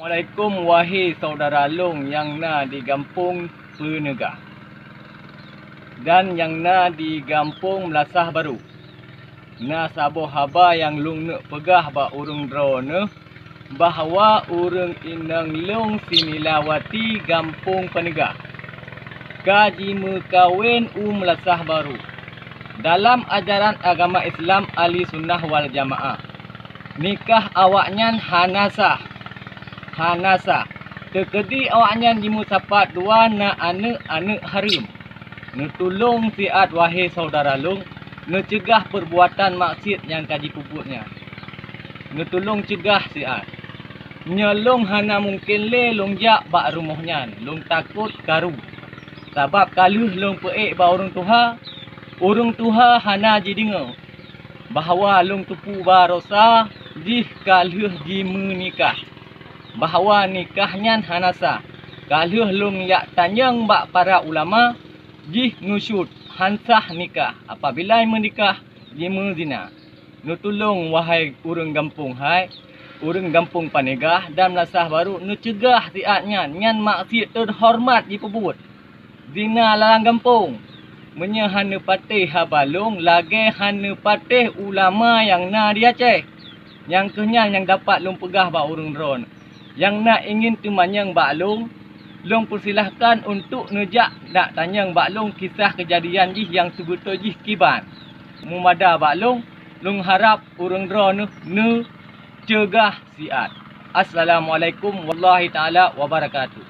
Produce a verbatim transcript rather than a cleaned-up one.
Assalamualaikum, wahé syedara lôn nyang na di Gampông Peuneugah dan nyang na di Gampông Meulasah Barô. Na saboh haba nyang lôn neuk peugah bak ureuëng droeneueh, bahwa ureuëng inong lôn si Nilawati Gampông Peuneugah ka jimeukawen u Meulasah Barô. Dalam ajaran agama Islam Ahli Sunnah wal Jamaah, nikah awaknyan hana sah. Hana sah. Teukeudi awaknyan jimeusapat dua na aneuëk-aneuëk hareuem. Neutulông siat, wahé syedara lôn, neuceugah peurbuatan maksiet nyang ka jipeubuet nyan. Neutulông ceugah siat. Nyoe lôn hana mungken lé lôn jak bak rumoh nyan, lôn takot karu. Sabab ka lheueh lôn peuék bak ureuëng tuha, ureuëng tuha hana jideungoe bahwa lôn teupeu barosa jih ka lheueh jimeunikah, bahwa nikah nyan hana sah. Ka lheueh lôn jak tanyong bak para ulama, jih neusyut han sah nikah apabila meunikah jimeuzina. Neutulông, wahai ureuëng gampông hai, ureuëng gampông Peuneugah dan Meulasah Barô, neuceugah siat nyan, nyan maksiet teuhoreumat jipeubuet. Zina lam gampông. Meunyoe han neupatéh haba lôn, lagée han neupatéh ulama nyang na di Aceh. Nyang kheueh nyan nyang dapat lôn peugah bak ureuëng droeneueh. Nyang na ingin teumanyong bak lôn, lôn peusilahkan untuk neujak neutanyong bak lôn kisah keujadian jih nyang seubeutôi jih kiban. Meumada bak lôn, lôn harab ureuëng droeneueh neuceugah siat. Assalamualaikum warahmatullahi taala wabarakatuh.